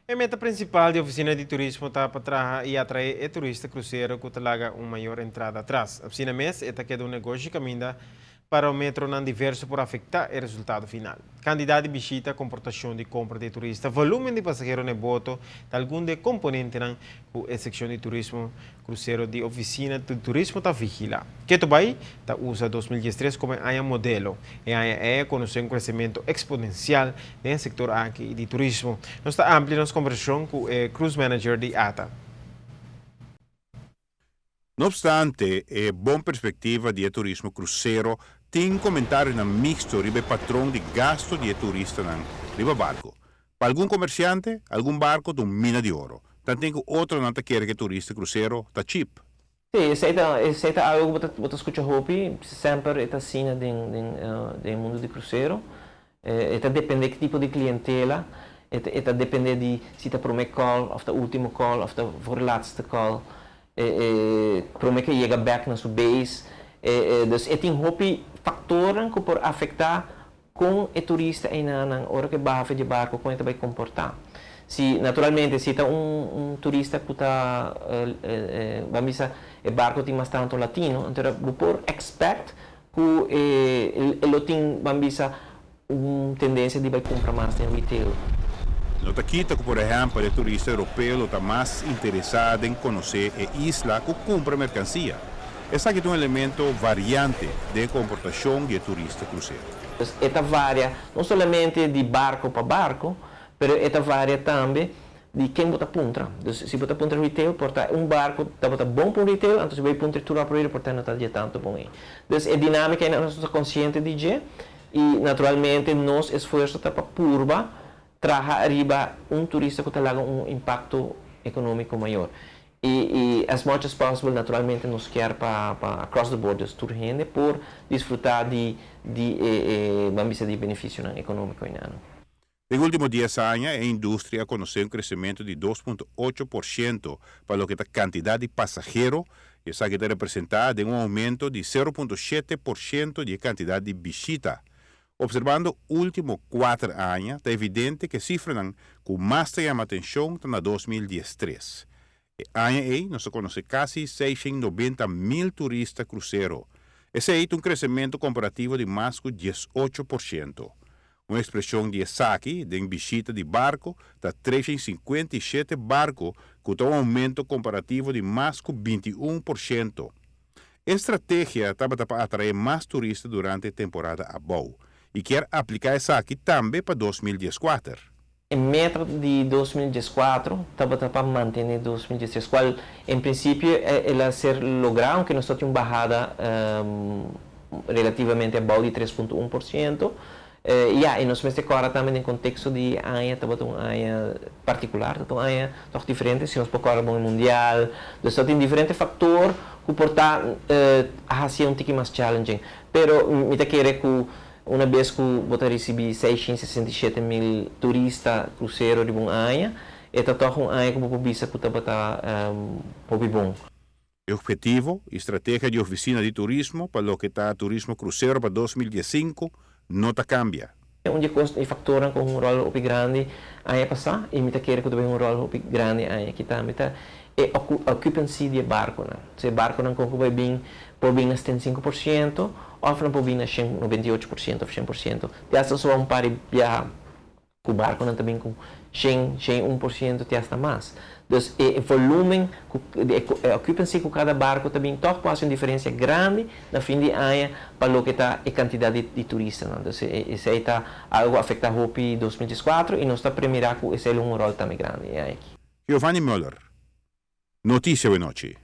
E meta principal di oficina di turismo ta pa traha y atrae e turista crucero cu ta laga un mayor entrada atras. Asina mes, e ta keda un negoshi caminda parametronan diverso por afecta e resultado final. Cantidad di bishita, comportacion di compra di turista, volumen di pasahero na e boto ta algun di e componentenan cu e seccion di turismo crucero di oficina di turismo ta vigila. Keto bay ta usa 2013 como e aña modelo. E aña ei a conoce un crecemento exponencial den e sector aki di turismo. Nos ta amplia nos conversacion cu e cruise manager di ata. No obstante e bon perspectiva di e turismo crucero, tin comentarionan mixto riba e patron di gasto di e turistanan riba barco. Pa algun comerciante, algun barco ta un mina di oro, tanten cu otronan ta kere cu e turista crucero ta cheap. Sí, esei ta algo ku bo ta skucha hopi, semper e ta asina den mundu di krusero. E ta dependé ki tipo di klientela, e ta dependé di si ta promé call òf ta último call òf ta voorlaatste call, promé ku yega bèk na su base. Dus e tin hopi faktornan ku por afektá kon e turista einan ora ku e baha for di barko, kon e ta bai komportá. Si naturalmente si ta un turista ku ta, ban bisa, e barko tin mas tantu latino, anto bo por expect ku e lo tin, ban bisa, un tendensia di bai kumpra mas den retail. No ta kita ku, por ehèmpel, e turista europeo lo ta mas interesá den konosé e isla ku kumpra merkansia. Esaki ta un elemento variante den komportashon di e turista krusero. E ta varia no solamente di barko pa barko, pero e ta varia tambe di ken bo ta puntra. Dus si bo ta puntra retail, por ta un barko ta bon pa un retail, anto si bo puntra tour operator, por ta no ta tantu bon ei. Dus e dinámika ei nos ta konsiente di dje i naturalmente nos esfuerso ta pa purba traha ariba un turista ku ta laga un impakto ekonómiko mayor. I as much as possible, naturalmente nos ke pa across the board, dus tur hende por disfrutá di, ban bisa, di benefisionan ekonómiko einan. Den último 10 aña, e industria a konosé un kresementu di 2,8% pa loke ta kantidat di pasahero, i esaki ta representá un oumento di 0,7% di kantidat di bishita. Observando último 4 aña, ta evidente ku e sifranan ku mas ta yama atenshon ta na 2013. E aña ei nos a konosé kasi 690 mil turista krusero. Esei ta un kresementu komparativo di mas ku 18%. Un ekspreshon di esaki den bishita di barko ta 357 barko, ku ta un oumento komparativo di mas ku 21%. E strategia tabata pa atraé mas turista durante e temporada abou i ke apliká esaki tambe pa 2014. E meta di 2014 tabata pa mantené 2013, kual en prinsipio el a ser lográ, aunke nos tin un bahada relativamente abou di 3,1%. Ya, i nos mester kòrda tambe den konteksto di aña tabata un aña partikular, tabata un aña toch diferente, si nos por kòrda bon mundial, dus tin diferente faktor ku por ta hasi un tiki mas challenging. Pero mi ta kere ku un bes ku bo ta risibí 667 mil turista krusero di un aña, e ta toch un aña ku bo por bisa ku tabata hopi bon. E ophetivo i strategia di ofisina di turismo pa loke ta turismo krusero pa 2015 no ta kambia. Un di e faktornan ku un ròl hopi grandi aña pasá i mi ta kere ku tambe un ròl hopi grandi aña aki tambe ta e occupancy di barkonan. Si barkonan ku bai bin por bin na 75% òf nan por bin na 98% òf 100%. Te hasta so un par di biaha ku barkonan ta bin ku 100, 101% te hasta mas. Dus e volumen, e occupancy ku kada barko ta bin toch por hasi un diferensia grandi na fin di aña pa loke ta e kantidat di turistanan. Dus esei ta algu afektá hopi 2014 i nos ta premirá ku esei un ròl tambe grandi aki. Giovanni Müller, Notisia Awe Nochi.